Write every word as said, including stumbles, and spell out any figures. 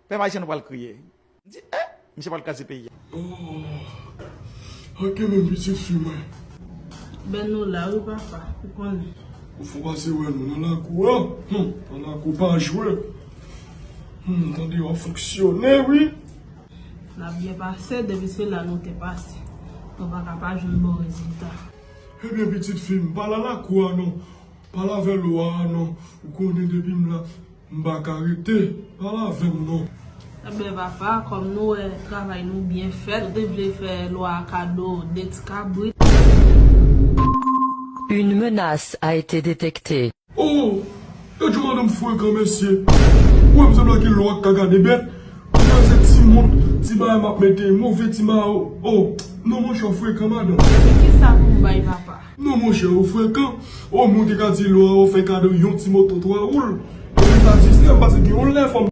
Pèp ayisyen nou pral kriye. M di, eh, misye pral kraze peyi a. Oh, ok, men pitit fi mwen. Bèn nou la, wi, papa, ou konnen. Ou fò pase wè nou nan lakou a. Hmm, nan lakou pa jwe. Hmm, tande w ap fonksyone, wi. N ap byen pase, depi se la nou te pase. Nou pa ka pa jwenn bon rezilta. Ebyen, pitit fi m, pa la lakou a non. Pale avè lwa a non. Ou konnen depi m la, m pa ka rete. Pale avè m non. Ebyen, papa, kòm nou wè travay nou byen fèt, nou te vle fè lwa a kado de ti kabrit. Une menace a été détectée. Oh, yo di w madanm frekan, mesye. Ou wè m sanble ak yon lwa k ka gade bèt. Ou wè se ti mont, ti bagay m ap mete, move ti mayo. Oh, non, monchè, w frekan, madanm. Men kisa pou m bay papa? Non, monchè, ou frekan. Oh, men w te ka di lwa a, ou fè kado yon ti moto twa woul. Epi sa distè m, paske gen yon lè fò m